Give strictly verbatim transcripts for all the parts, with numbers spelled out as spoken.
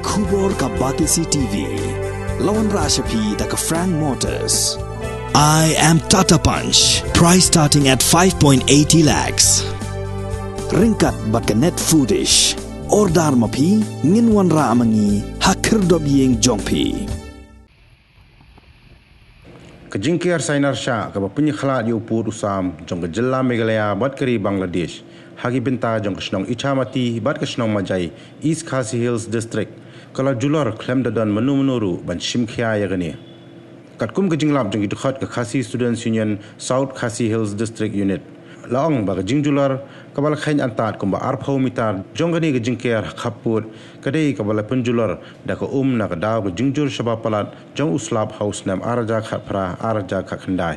Khubor ka Batesi T V. La wanrah sha phi da ka Frank Motors. I am Tata Punch. Price starting at five point eighty lakhs. Ryngkat bad ka Net Foodish. Order ma phi, ngin wanrah ma ngi ha khyrdop ïing jong phi. Ka jingker sainar shah kaba pynïakhlad ïa u pud u sam jong ka jylla Meghalaya bad ka ri Bangladesh ha ki bynta jong ka shnong Ichamati bad ka shnong Majai, East Khasi Hills District, ka la julor khlem da don mano mano ruh ban shim khia ïa kane. Katkum ka jinglap jong ki dkhot ka Khasi Students Union South Khasi Hills District Unit, la ong ba ka jingjulor kaba la kheiñ antad kumba arphew mitar jong kane ka jingker ha khappud ka dei kaba la pynjulor da ka um na ka daw ka jingjur shaba palat jong u slap ha u snem ar hajar khatphra ar hajar khatkhyndai.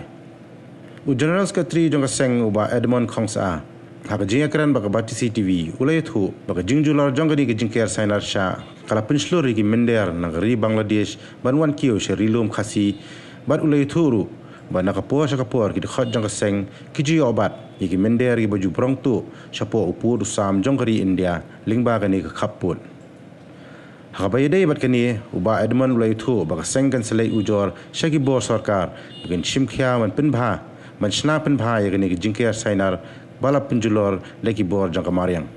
U General Secretary jong ka seng, u Bah Edmund Khongsar, ha ka jingïakren bad ka Batesi T V, u la ïathuh ba ka jingjulor jong kane ka jingker sainar shah ka la pynshlur ïa ki mynder na ka ri Bangladesh ban wan kiew sha ri lum Khasi, bad u la ïathuh ruh ba na ka por sha ka por ki dkhot jong ka seng ki ju ïoh bat ïa ki mynder kiba ju brong tuh shapoh u pud u sam jong ka ri India lyngba kane ka khappud. Ha kaba ïadei bad kane, u Bah Edmund u la ïathuh ba ka seng kan sa leit ujor sha ki bor sorkar ba kin shim khia ban pynbha, ban shna pynbha ïa kane ka jingker sainar ba la pynjulor da ki bor jong ka mariang.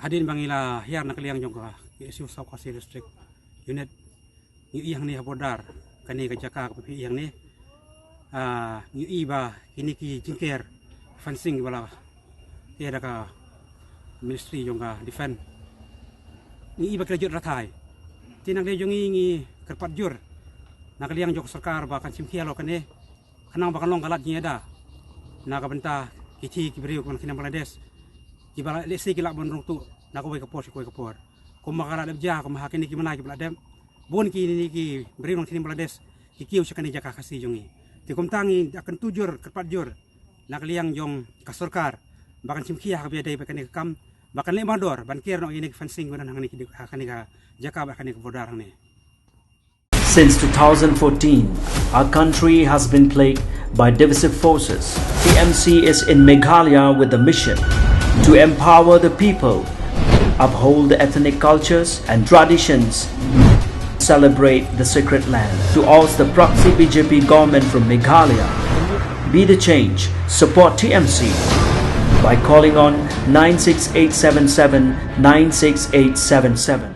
Hadien ba ngi la hiar na ka liang jong ka K S U South Khasi District Unit, ngi ïohi hangne ha border, kane ka jaka kaba phi ïohi hangne, ah, ngi ïohi ba kine ki jingker fencing ba la ïa da ka Ministry jong ka Defence, ngi ïohi ba ki la jot rathai. Te na ka liang jong ngi, ngi kyrpad jur na ka liang jong ka sorkar ba kan shim khia halor kane, khnang ba kan long ka lad jingïada na ka bynta ki, ki briew kiba na ka ri Bangladesh, kiba la lehse ki lah ban rung tuh na kawei ka por sha kawei ka por. Kumba ka la dep jia, kumba ha kine ki bnai kiba la dep, bun kine ki briew na ka ri Bangladesh ki kiew sha kane ka jaka Khasi jong ngi. Te kumta ngi da kyntu jur, kyrpad jur na ka liang jong ka sorkar ba kan shim khia ha kaba ïadei bad kane ka kam, ba kan leh mardor ban ker noh ïa kine ki fencing ba don hangne, ha kane ka jaka bad kane ka border hangne. Since two thousand fourteen, our country has been plagued by divisive forces. T M C is in Meghalaya with a mission to empower the people, uphold the ethnic cultures and traditions, celebrate the sacred land. To oust the proxy B J P government from Meghalaya, be the change, support T M C by calling on nine six eight seven seven nine six eight seven seven.